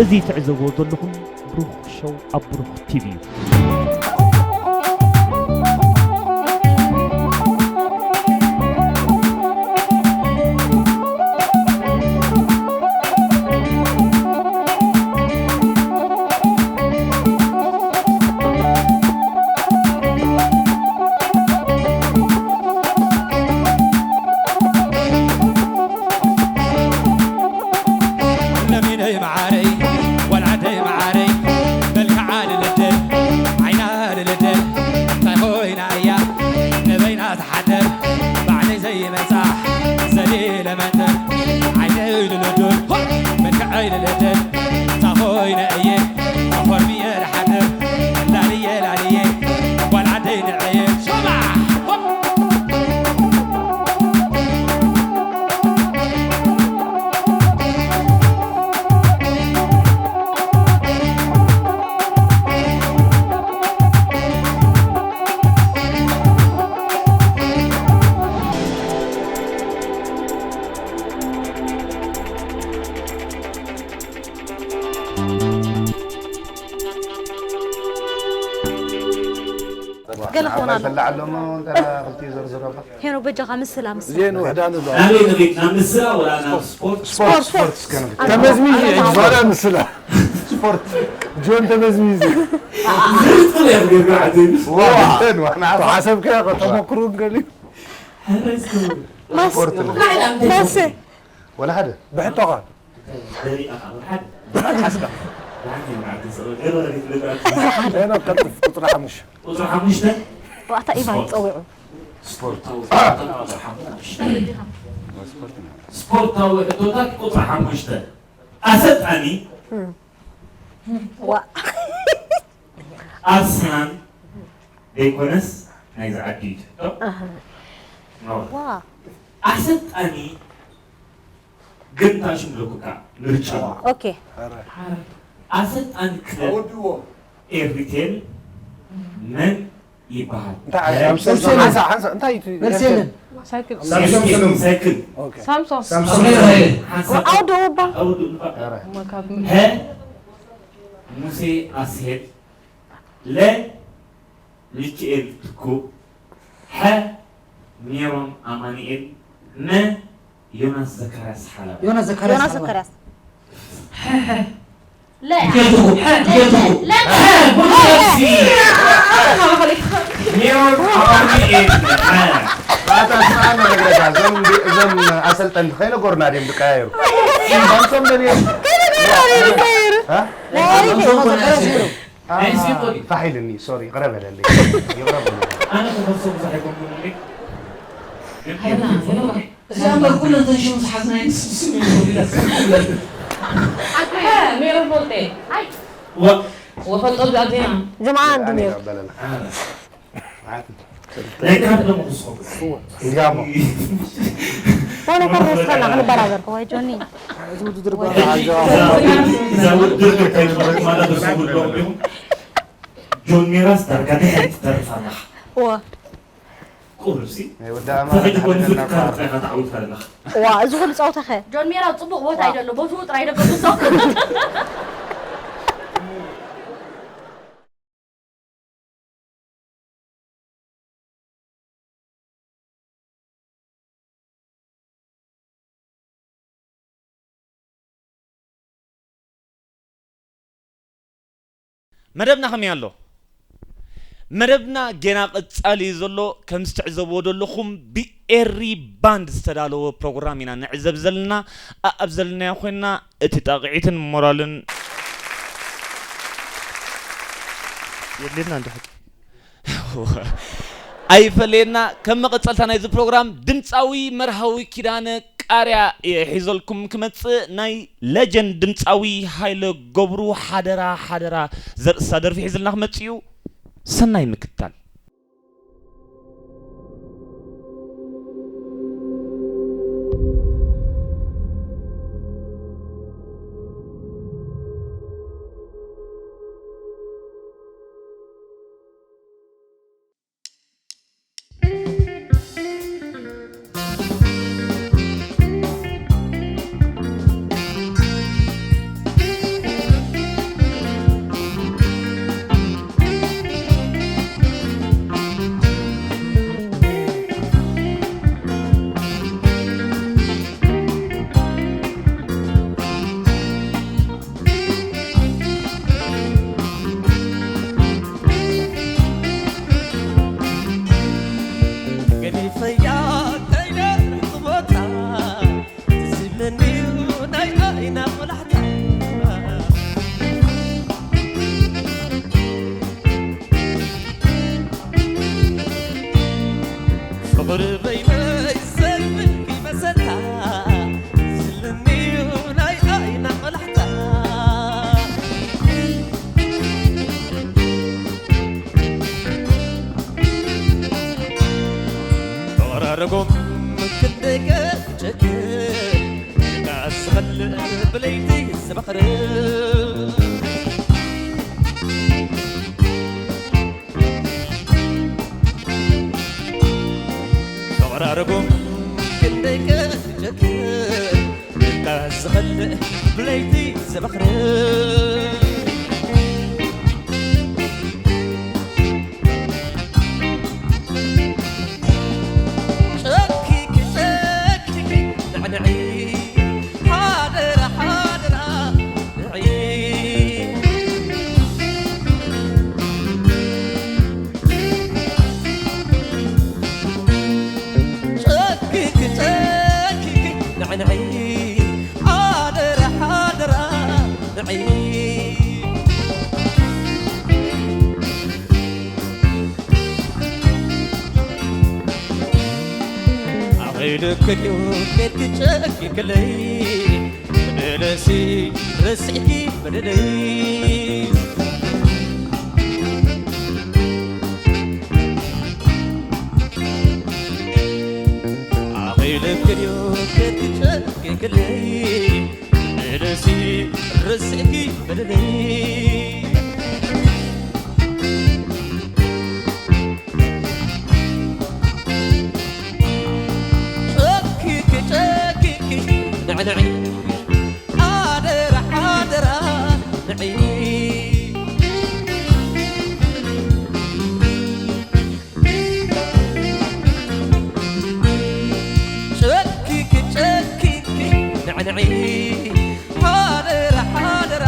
እዚ ትዕዘብዎ ዘለኹም ብሩኽ ሾው ኣብ ብሩኽ ቲቪ እዩ። ለሚነይ መዓረይ፣ ወልዓደይ መዓረይ፣ መልክዓ ልልደል፣ ዓይና ልልደል፣ እንታይ ኮይና እያ ንበይና ትሓደር? ባዕለይ ዘይመጻሕ ዘሊለ መንደር፣ ዓይነይ ልልደል፣ ሆ! መልክዐይ ልልደል፣ እንታይ ኮይነ እየ ተኾርምየ ልሓድር? ላልየ፣ ላልየ፣ ጓል ዓደይ ንዕየ። ሸባሕ! ሆ! ገለ ክኾን ኣሎ። ይበላዕ ኣሎ እሞ፣ እንተ ክልቲኡ ዘርዝሮ እባ። ሄኖክ፣ በጃኻ ምስላ፣ ምስላ። እዚአን ውሕዳን ኣለዋ። ናበይ ንኺድ? ናብ ምስላ ወላ ናብ ስፖርት? ስፖርት፣ ስፖርት። ስፖርት እስከ ንኺድ። ተመዝሚዙ እዩ፣ ሕጂ ዋላ ምስላ። ስፖርት። ጆን ተመዝሚዙ። ዝርጥል እያ፣ ገርግር ዓዘይምስ። ዋ፣ ዋ። እንተን ዋ፣ ንዓኻ። ተሓሰብካዮ፣ ተመክሮን ገሊኡ። ሕራይ እስከ። ማስ-፣ ስፖርት። ማስ-፣ ወላ ሓደ። ብሕቶኻ። ደቂቕ ኣኻ፣ ወላ ሓደ። ሓስካ። ወላ ሓደ ይምዓት ዝጸወት። ገለ ወላ ቤት ልግራት። ሄኖክ ቀልጥፍ፣ ቁጽሪ ሓሙሽተ። ቁጽሪ ሓሙሽተ? ዋዕታ ኢቫን ስፖርት። ጸዊዑ። ስፖርታዊ ሕቶታት ቁጽሪ ሓሙሽተ። ስፖርታዊ ሕቶታት ቁጽሪ ሓሙሽተ። ኣሰልጣኒ ዋ። ኣርሰናል ዘይኮነስ ናይዚ ዓዲ እዩ ትሕቶ። ኣሃ። ኖ። ዋ። ኣሰልጣኒ ግን እንታይ ሽም ኣለኩካ? ምርጫ። ኦኬ። ኣሰልጣኒ ክለብ ኣወድዎ። ኤሪቴል መን ይበሃል? እንታይ ሓንሳ-፣ ሓንሳ-፣ ሓንሳ-፣ እንታይ እዩ እቲ መልሲ የለን። ሳይክል። ሳምሶም ሳምሶም። ሳይክል። ኦኬ። ሳምሶም። ሳምሶም ሃይለ። ሓንሳ-፣ ኣውዶ እባ። ኣውዶ እባ። ኧረ። እሞ ካብ ሀ ሙሴ ኣስሄል፣ ለ ሚኪኤል ትኩ፣ ሐ ሜሮን ኣማኑኤል፣ መ ዮናስ ዘካርያስ ሓላባ። ዮናስ ዘካርያስ ዮናስ ሓላባ። ዘካርያስ። ሐ፣ ሐ። ለ። ኬቱ፣ ሐ፣ ኬቱ። ለ። ሐ፣ ቡን ሐ፣ ሐ። ሐ። ሜሮን ኣማኑኤል፣ መ። ኣታ ስማዕ፣ ንነግረካ፣ እዞም፣ እዞም ኣሰልጠንቲ ከይነገሩና ድዮም ዝቀያየሩ? ሳምሶም መን እዩ? ከይነገሩና ድዮም ዝቀያየሩ? ሃ? ናይ ኣሪፍ እዩ። ሳምሶም ቡን ሐ። አ፣ ናይ ስዊት ኦሊ። ፋሕ ኢልኒ፣ ሶሪ፣ ይቕረ በለለይ። ይቕረ በለለይ። ኣነ ክኸሶ ብዙሕ ኣይኮንኩን እንዴ? ግን ኣይና፣ ኣይና። እዚ ኣምበር ኩለን ተን ሽሙ ዝሓዝናየን ስም እዩ። ኣታ፣ ሜሮን ፎልጤ። ኣይ። ወ-፣ ወፈልጦ ብዛዕባ ዜና። ጅምዓ ኣነ እንድንዮ። ይቕረ በለና። ኣነ። ናይ ካርድ ደሞ ክስኹም። ጋሞ። ወላ ካርድ ስኸና ክንበራበር። ወይ ጆኒ። እዚ ውድድር እዛ፣ በቃ እዛ ውድድር ከይትመርቅ ማለት እሱ ጉዳይ እዩ። ጆን ሜራስ ዳርጋ ድሕሪት ትተርፍ ኣለኻ። እወ። ቁሩብ ሲ። ናይ ወዲ ኣማረ ተኸዲ ጎኒ ተሓደገና ፊት ካርድ እኳ። ኢኻ ተዓዊትካ ዘለኻ። እዋ፣ እዚ ኩሉ ጸወታ ኸ? ጆን ሜራ ጽቡቕ ቦታ እዩ ዘሎ። ቦትኡ ጥራይ ደገሱ። መደብና ከመይ ኣሎ? መደብና ጌና ቀጻሊ እዩ ዘሎ። ከም ዝትዕዘብዎ ዘለኹም ብኤሪ ባንድ ዝተዳለወ ፕሮግራም ኢና ንዕዘብ ዘለና። ኣኣብ ዘለናዮ ኮይንና እቲ ጣቕዒትን ሞራልን የድልየና እንዶ ሕጂ። ኣይፈለየና። ከም መቐጸልታ ናይዚ ፕሮግራም ድምጻዊ መርሃዊ ኪዳነ ቃርያ እየ ሒዘልኩም ክመጽእ። ናይ ሌጀንድ ድምጻዊ ሃይለ ገብሩ ሓደራ ሓደራ ዘርእስታ ደርፊ ሒዝልና ክመጽእ እዩ። ሰናይ ምክትታል። ርጉም ክንደይ ከጨክን፣ ድቃስ ዝኸልእ ብለይቲ ዘባኽር። ጨኪኪ ጨኪኪ ንዕንዒ፣ ሓደራ ሓደራ ንዕንዒ። ጨኪኪ ጨኪኪ ንዕንዒ፣ ሓደራ ሓደራ ንዕንዒ። ኣኺሉ ክድዩ ኬድኪ ጨኪክለይ፣ በደለሲ ረሲዕኪ በደለይ። ኣኺሉ ክድዩ ኬድኪ ጨኪክለይ፣ በደለሲ ረሲዕኪ በደለይ። ጨኪኪ ጨኪኪ ንዕንዒ፣ ሓደራ ሓደራ ንዕንዒ። ጨኪኪ ጨኪኪ ንዕንዒ፣ ሓደራ ሓደራ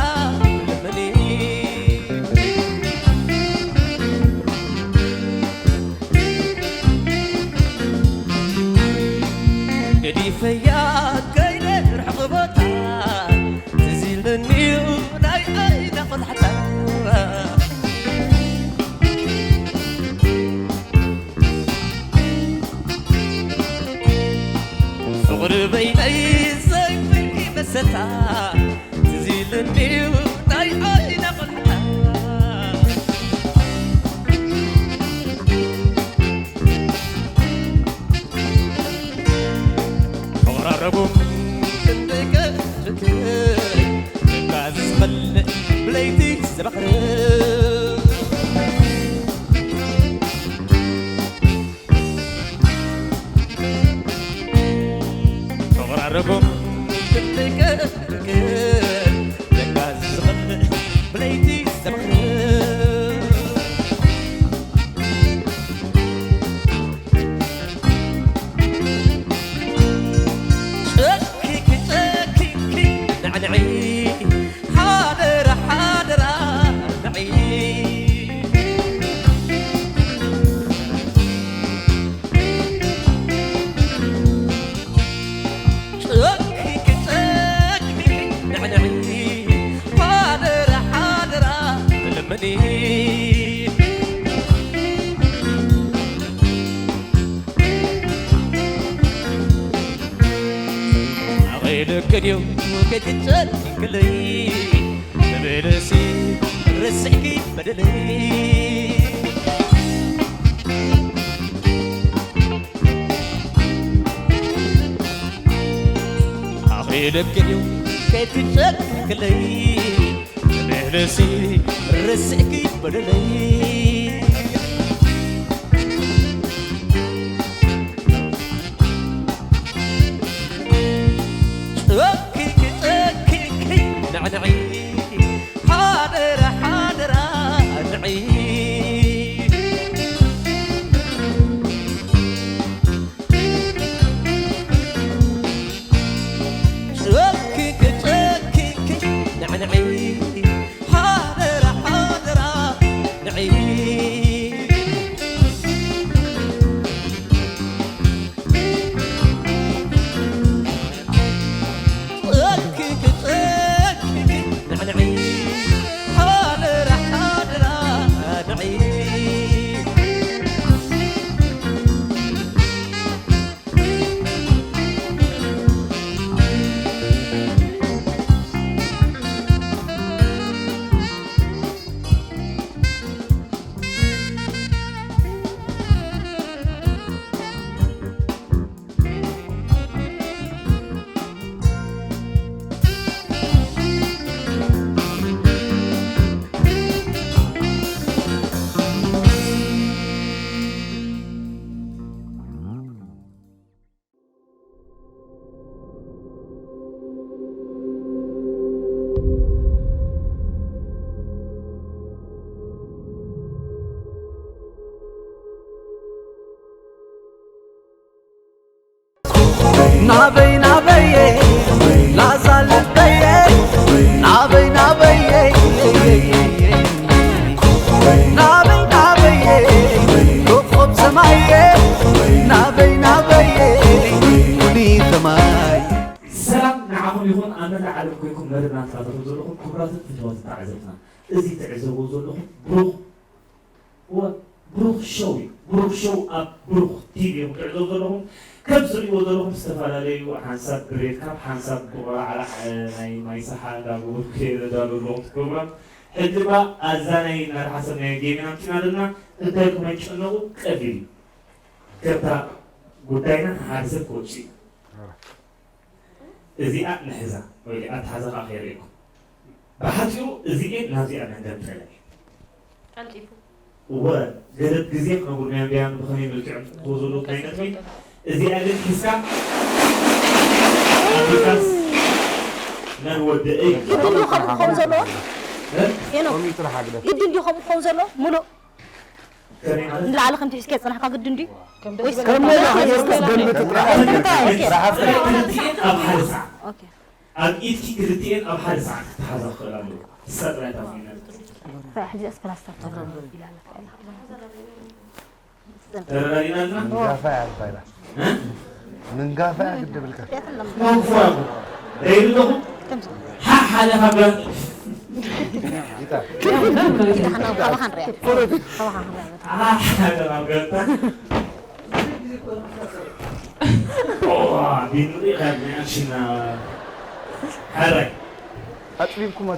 ልመኒ። ገዲፈያ ከይደ ርሑቕ ቦታ፣ ትዝ ኢልኒዩ ናይ ዓይና ቆላሕታ። ፍቕሪ በይነይ ዘይብልኪ መሰታ፣ ትዝ ኢልኒዩ ናይ ዓይና ቆላሕታ። ተቐራረቡ ክንደይ ቀትሪ፣ ትካዝ ዝኸልእ ብለይቲ ዘባኽር። ተቐራረቡ ክንደይ ቀትሪ፣ ትካዝ ዝኸልእ ብለይቲ ዘባኽር። ጨኪኪ ጨኪኪ ንዕንዒ፣ ሓደራ ሓደራ ንዕንዒ። ጨኪኪ ጨኪኪ ንዕንዒ፣ ሓደራ ሓደራ ልመኒ። ኣኺልኪ ድዩ ከይትጨክንክለይ፣ ብብልሲ ርስዕኪ በደለይ። ኣኺልኪ ድዩ ከይትጨክንክለይ፣ ብብልሲ ርስዕኪ በደለይ። ጨኪኪ ጨኪኪ ንዕንዒ፣ ሓደራ ሓደራ ንዕንዒ። ጨኪኪ ጨኪኪ ንዕንዒ፣ ሓደራ ሓደራ ንዕንዒ። ጨኪኪ ጨኪኪ ናበይ ናበየ ላዛ ልበየ ናበይ ናበየ ናበይ ናበየ ኮኾብ ሰማየ ናበይ ናበየ ፍሉይ ከማይ። ሰላም ንዓኹም ይኹን ኣብ መላእ ዓለም ኮይንኩም መደብና ትከታተሉ ዘለኹም ክቡራትን ፍትዋትን ተዓዘብትና፣ እዚ ትዕዘብዎ ዘለኹም ብሩኽ እወ ብሩኽ ሸው እዩ። ብሩኽ ሸው ኣብ ብሩኽ ቲቪ ኢኹም ትዕዘቡ ዘለኹም። ከም ትርእይዎ ዘለኹም ዝተፈላለዩ ሓንሳብ ብሬድ ካፕ ሓንሳብ ብቆራዕራዕ ናይ ማይ ሰሓ እንዳገበርኩ እየ ዘዳሉ ዘለኹ እቲ ፕሮግራም። ሕጂ እባ ኣዛ ናይ እናረሓሰብናዮ ጌም ኢና ኣምፂና ዘለና። እንታይ ክመጭነቑ ቀሊል እዩ። ከምታ ጉዳይና ሓደ ሰብ ክወፅእ እዩ። እዚኣ ንሕዛ ወይ ኣትሓዛ ከዓ ከይርእየኩም። ብሓፂሩ እዚኤን ናብዚኣ መንደምደላ እዩ። ቀልጢፉ እወ ገደብ ግዜ ክነጉርናዮም ድያኑ ብኸመይ መልክዕ ትወዘሉ ናይ ነጥቢ እዚኣ ግን ሒዝካ ኣቢልካስ መን ወደአ እዩ። ግድን ድዩ ከምኡ ክኸውን ዘለዎ? እ? ሄኖክ ኮሚትራ ሓግደፍ ግድን ድዩ ከምኡ ክኸውን ዘለዎ? ሙሉእ ከመይ ማለት? ንላዕሊ ከምቲ ሒዝካዮ ዝጸናሕካ ግድን ድዩ? ወይስ ከም ሞላ ከይወርቅስ ደንብቲ ጥራሕ ክልቲኤን ኣብ ሓደ ሰዓት ኦኬ። ኣብ ኢድኪ ክልቲኤን ኣብ ሓደ ሰዓት ክተሓዛ ክኽእል ኣለዎ። ንሳ ጥራይ እታ ኮይና ሕጂ እስክላስታ ተረዳዲና ኣለና? ምንጋፋ እያ ትባይላ እ? ምንጋፋ እያ ግድብልካ መግፉ ኣለኹ። ርእዩ ኣለኹ? ሓ ሓደ ካብ ይታ ካባኻ ንሪኣ። ካባኻ ክንሪኣ። ሓ ሓደ ካብ ጋንታ ኦ፣ ቢንሪ ካብ ናይ ኣክሽን ሓራይ ኣፅቢብኩም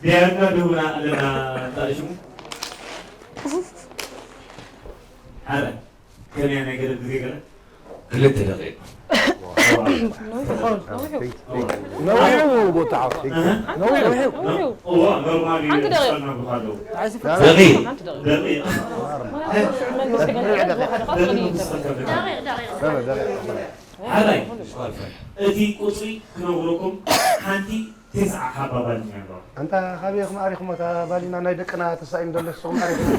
ዲያና ደውና ኣለና እንታይ ሽሙ ሓደ ከመያ ናይ ገለ ግዜ ገለ ክልተ ደቂቕ ነዊሑ ቦታ ዓብቲ ነዊሑ እዋ ኖርማሊ ሓንቲ ደቂቕ። ጸና ብኻለዉ ሓንቲ ደቂቕ ደቂቕ መንግስቲ ገንዘብ ሓደ ኻስ ደቂቕ ይንከፍ። ዝጸንከፍ ደቂቕ ደቂቕ ሓራይ እቲ ቁፅሪ ክነግረኩም ሓንቲ ተስዓ ሓባ ባልኛ ኣለዋ ኣንታ ካበይ ኢኹም ዓሪኹም እታ ባሊና ናይ ደቅና ተሳኢኑ ዘሎ ንስኹም ዓሪኹም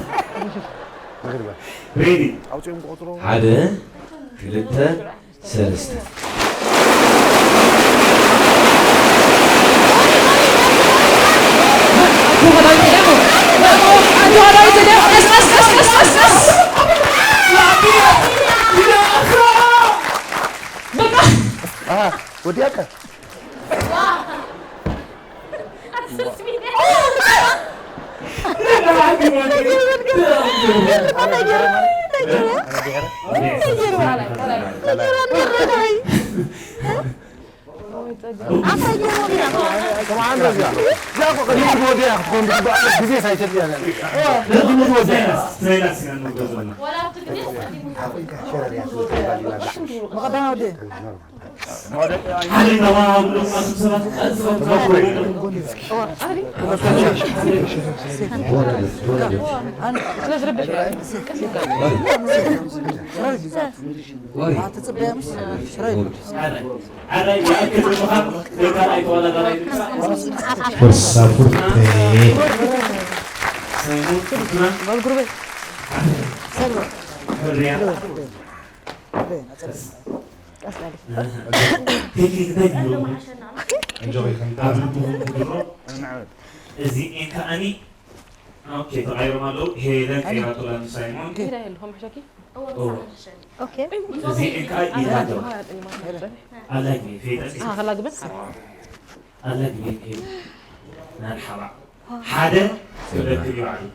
ንግርባ ሬዲ ኣውፅኦም ቁፅሩ ሓደ ክልተ ሰለስተ ወዲያካ ግዜ ሳይሰጥ ፎርሳ ፉርቴ እዚ ከዓኒ ኦኬ ተቓይሮም ኣለዉ ሄለን ቀይራቶላ ንሳይሞን ኦኬ። እዚ ከኣ ኢላ ኣለዋ ኣላግቢ ፌጠ ኣኸላግበን ኣላግቢ ሄለን መርሓባ ሓደ ክበክል ይባዕሉ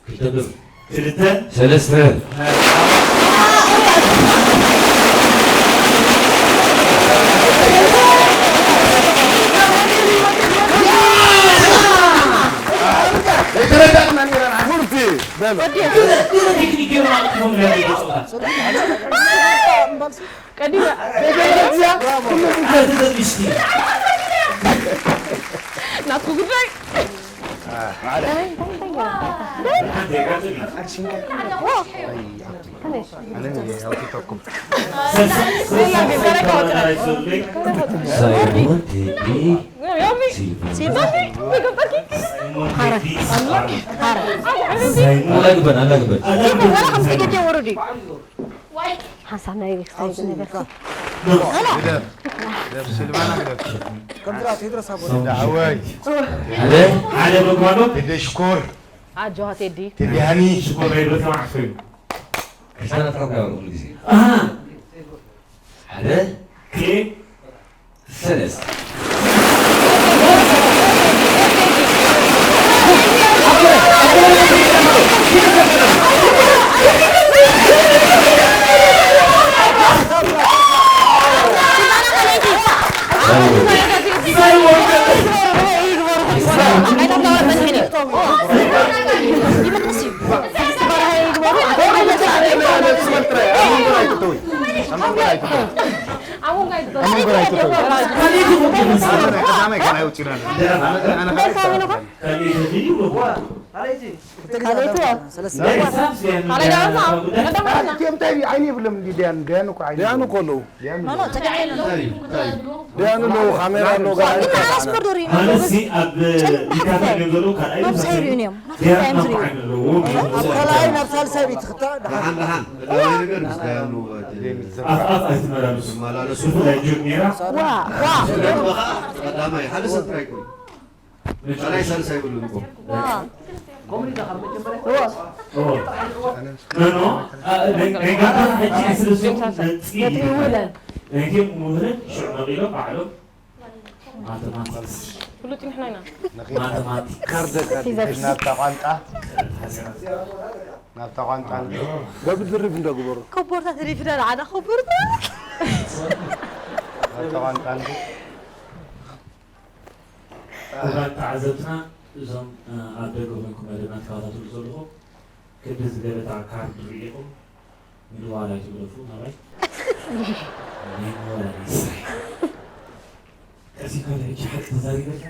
ክልተ ብር ክልተ ሰለስተ ዘይተረዳእና ኔራና ሙርቲ በሎ ቀዲመ ናትኩ ጉዳይ ሳይሞን ቴዲ ሲልቫ ኣላግበን ኣላግበን ወረዱ ሓንሳብ ናይ ክሳይ ነገር ግደፍ። ግደፍ። ሲልቫና ግደፍ። ከምዝኣ ቴድሮስ ኣቦ ዳዕወይ። ሓደ ሓደ መግባዶ ግደ ሽኮር። ኣጆኻ ቴዲ። ቴዲ ሃኒ። ሽኮር ናይ ብረታ ማዕፈዩ ክልተ ነጥቢ ካብ ኩሉ ግዜ ኣሃ ሓደ ክልኤ ሰለስተ እንታይ ዓይኒ ይብሎም እንዲ ደያን ደያን እኮ ዓይኒ ደያኑ እኮ ኣለዉ ደያን ደያኑ ኣለዉ ካሜራ ኣለዉ ጋር ኣነሲ ኣብ ዲካታ እዮም ዘለዉ ካልኣይ መብዛሕትኡ እዮም ዲያኑ ናኳ ኣለዎ ኣብ ካልኣይ ናብ ሳልሳይ ቤት ክታ ደሓን ደሓን ደሓን ቀዳማይ ነገር ምስ ደያኑ ኣፍ ኣፍ ኣይትመላለሱ መላለሱ ብፍላይ ጆርሜራ ዋ ዋ ቀዳማይ ሓደ ሰብ ጥራይ ኮይኑ ካልኣይ ሳልሳይ ይብሉን እኮ ዋ ኖ ኖ ናይ ጋንታና ሕጂ ስለ ዝም ነጥቢ ይውለን ናይቲኦም ምውህለን ሽዑ ነቒሎም ባዕሎም ማተማቲክስ ፍሉጥ ንሕና ኢና። ማተማቲክስ ካርደ ካርደ ናብታ ቋንጣ ናብታ ቋንጣ በብድርብ እንደግበሩ ኮቦርታ ተሪፍና ንዓና ኮቦርታ ናብታ ቋንጣ ክቡራት ተዓዘብትና እዞም ኣብ ደገ ኮይንኩም መደብና ትከታተሉ ዘለኹም ክቢ ዝገበታ ካርድ ርኢኹም ምድዋል ኣይትግደፉ ናባይ ናይ ምወላድ ይስራሕ ቀሲካ ሕጂ ሓቂ ተዛሪበካ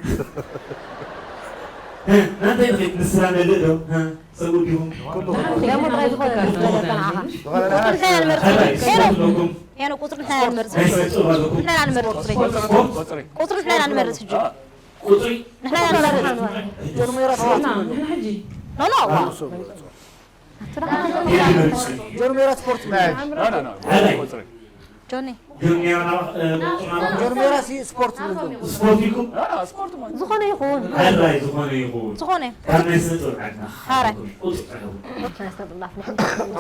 ናንታይ ንኸይድ ንስራ ነልእ ዶ ሰብኡ ዲኹም ደሞ ጥራይ ዝኾነ ዝፈለጠ ንዓኻ ሓራይ ስለኩም ሄኖ ቁፅሪ ንሕና ኢና ንመርፅ ናይ ስነ ጥበብ ኣለኩም ንሕና ኢና ንመርፅ ቁፅሪ ስፖርት ቁፅሪ ንሕና ኢና ንመርፅ ሕጂ ቁፅሪ ንሕና ኢና ንመርፅ ጀርሜራ ስፖርት ኖ ኖ ዋ ጀርሜራ ስፖርት ሓራይ ጆኒ ጆርሜራ ቁፅሪ ናባኹም ጀርሜራ ሲ ስፖርት ዝብሉ ስፖርት ኢልኩም ዝኾነ ይኹን ሓራይ ዝኾነ ይኹን ዝኾነ ካብ ናይ ስነ ጥበብ ዓድና ሓራይ ቁፅሪ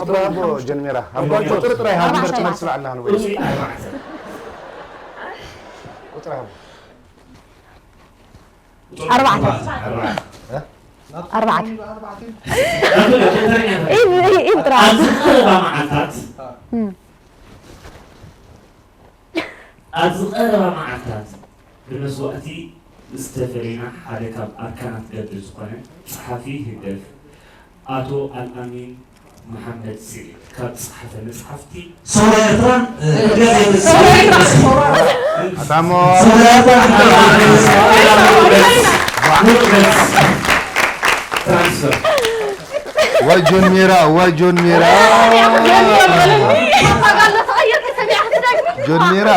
ጥራይ ኣቦ ጀንሜራ ኣቦ ቁፅሪ ጥራይ ሃብ ምርጥ መልሲ ባዕልና ክንወይ ቁፅሪ ኣርባዕተ ቁፅሪ ሃብ ኣርባዕተ ኣርባዕተ ኣርባዕተ ኢብ ኢብ ጥራይ ኣብ ዝቐረባ መዓልታት ኣብ ዝቐረባ መዓልታት ብመስዋእቲ ዝተፈለዩና ሓደ ካብ ኣርካናት ገድሊ ዝኾነ ጸሓፊ ህግደፍ ኣቶ ኣልኣሚን መሓመድ ስዒድ ካብ ዝጸሓፈ መጽሓፍቲ ሶራ ኤርትራን ጋዜጣ ኣታሞ ሶራ ኤርትራን ትራንስፈር ዋጆን ሜራ ዋጆን ሜራ ጆን ሜራ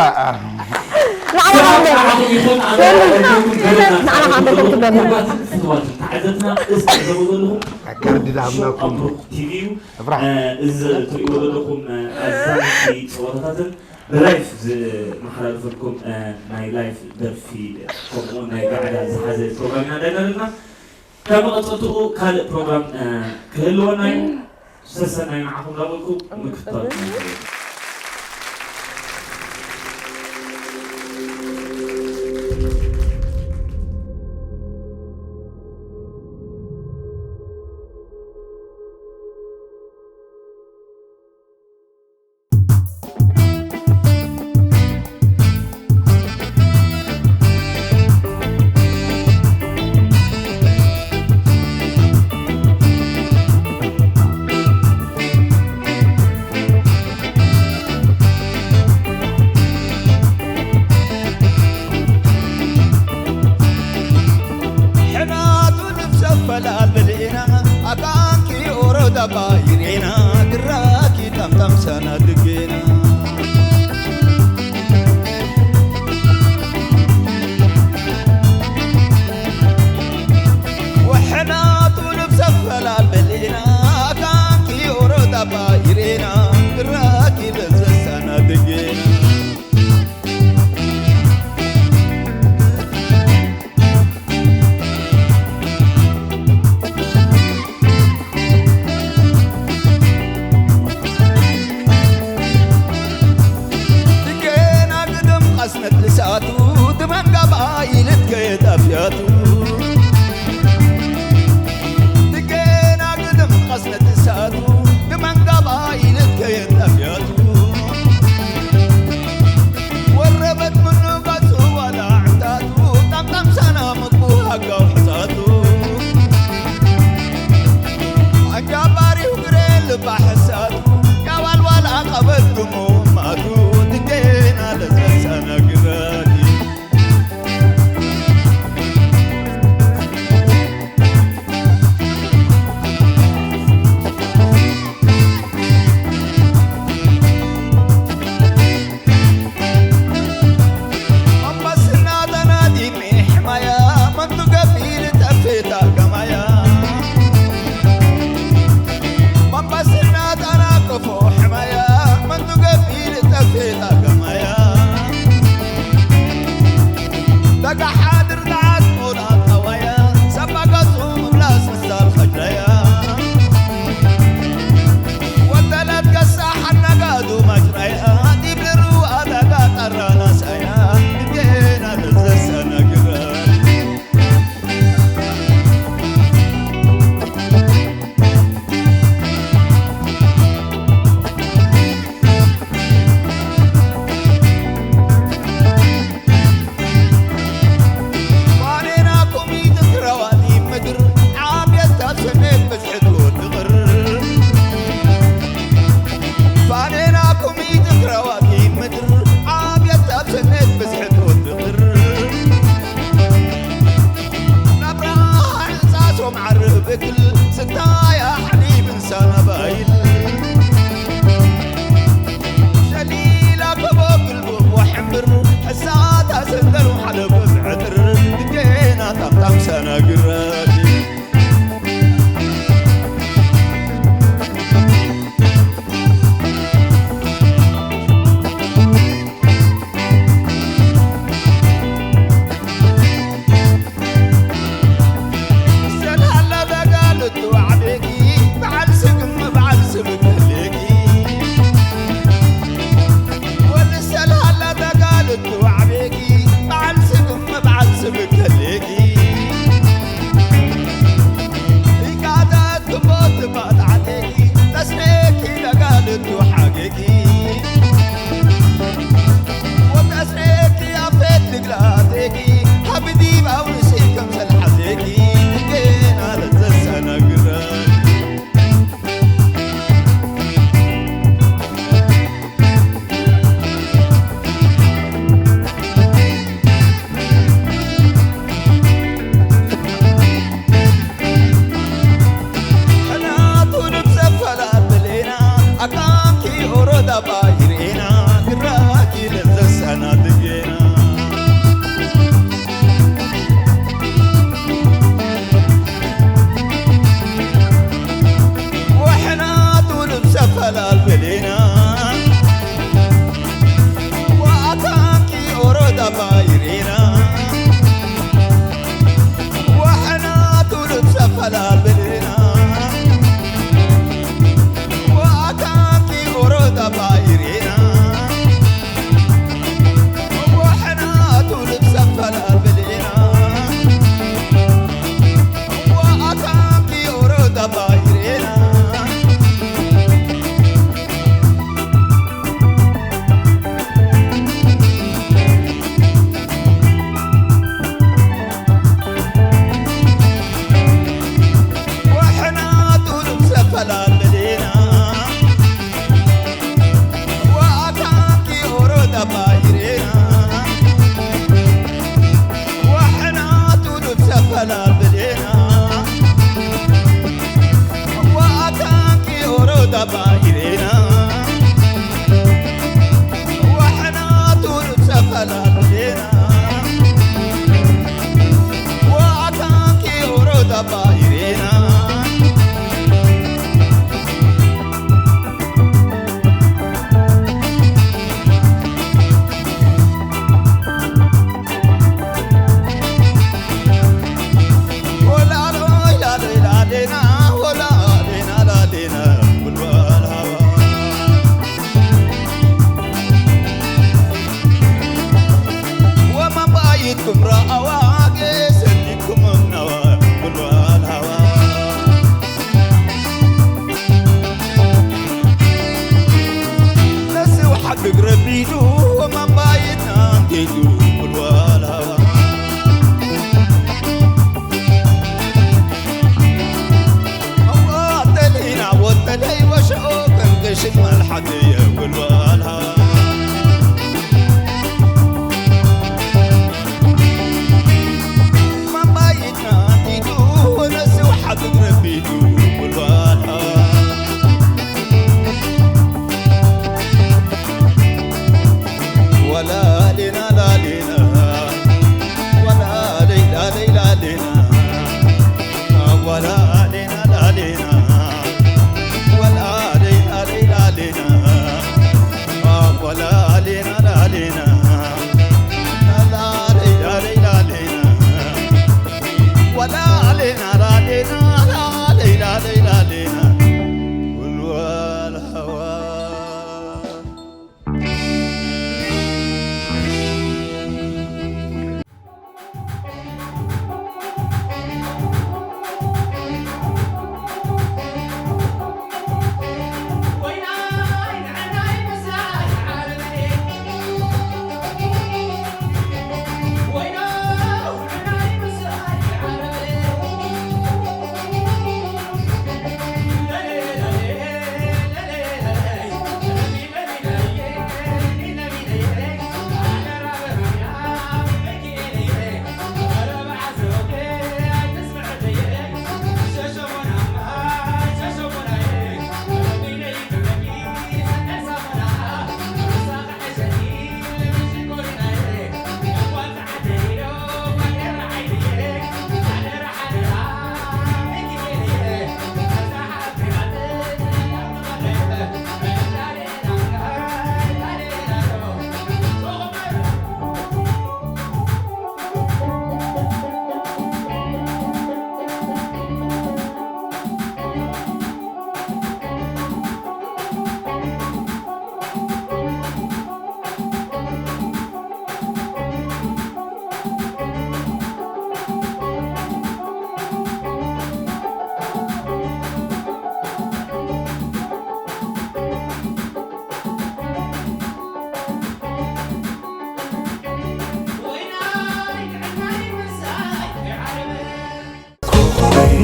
ኣካርዲ ዳሃብናኩም ቲቪ እዩ እፍራሕ እዚ ትሪእዎ ዘለኹም ኣዛንቲ ፀወታታትን ብላይፍ ዝመሓላለፈልኩም ናይ ላይፍ ደርፊ ከምኡውን ናይ ጋዕዳ ዝሓዘ ፕሮግራም ኢና እንዳይና ዘለና ካብ መቐፀልትኡ ካልእ ፕሮግራም ክህልወና እዩ ሰሰናይ ንዓኹም ዳበልኩ ምክትታል ሕናቱ ንብሰብ ፈላልብል ኢና ኣካንኪ ኦሮዳባ ይሬና ግራኪ ጠምጠም ሰነድጌና ወሕናቱ ንብሰብ ፈላልብል ኢና ኣካንኪ ኦሮዳባ ይሬና ግራኪ በዘ ክል ስንታያ ሓሊብ እንሳና ባይል ሸሊላ ከቦ ግልቡብ ወሕምብር ሕሳታ ሰንደሉ ሓለብ ዕጥር ድጌና ታምታም ሳና ግራቲ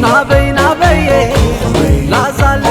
ናበይ ናበየ ላዛለ